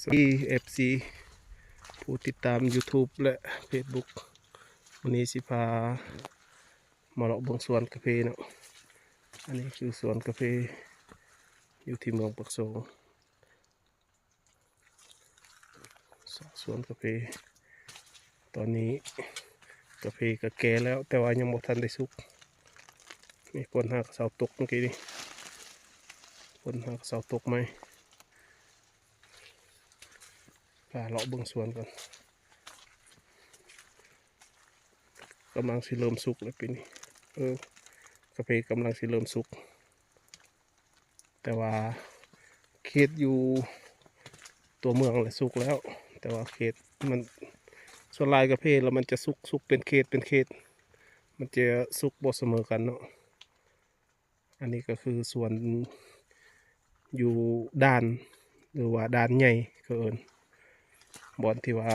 ສະບາຍດີ ເອັຟຊີ ຜູ້ຕິດຕາມ YouTube ແລະ Facebook. ມື້ນີ້ຊິພາມາເລາະເບິ່ງສວນກາເຟເນາະ. ອັນນີ້ຄືສວນກາເຟຢູ່ທີ່ເມືອງປາກຊ່ອງ. ສວນກາເຟ ຕອນນີ້ກາເຟກໍແກ່ແລ້ວ ແຕ່ວ່າຍັງບໍ່ທັນໄດ້ສຸກ. ນີ້ຝົນຫາກະເຊົາຕົກເມື່ອກີ້ນີ້ ຝົນຫາກະເຊົາຕົກໃໝ່. ພາເລາະເບິ່ງສວນກ່ອນ. ກຳລັງຊິເລີ່ມສຸກແລ້ວປີນີ້. ເອີ ກາເຟກຳລັງຊິເລີ່ມສຸກ. ແຕ່ວ່າເຂດຢູ່ຕົວເມືອງແຫຼະສຸກແລ້ວ, ແຕ່ວ່າເຂດມັນ ສ່ວນຫຼາຍກາເຟແລ້ວມັນຈະສຸກ ສຸກເປັນເຂດເປັນເຂດ ມັນຈະສຸກບໍ່ສະເໝີກັນເນາະ. ອັນນີ້ກໍຄືສວນຢູ່ດ່ານ ຫຼືວ່າດ່ານໃຫຍ່ເຂົາເອີ້ນ ບ່ອນທີ່ວ່າ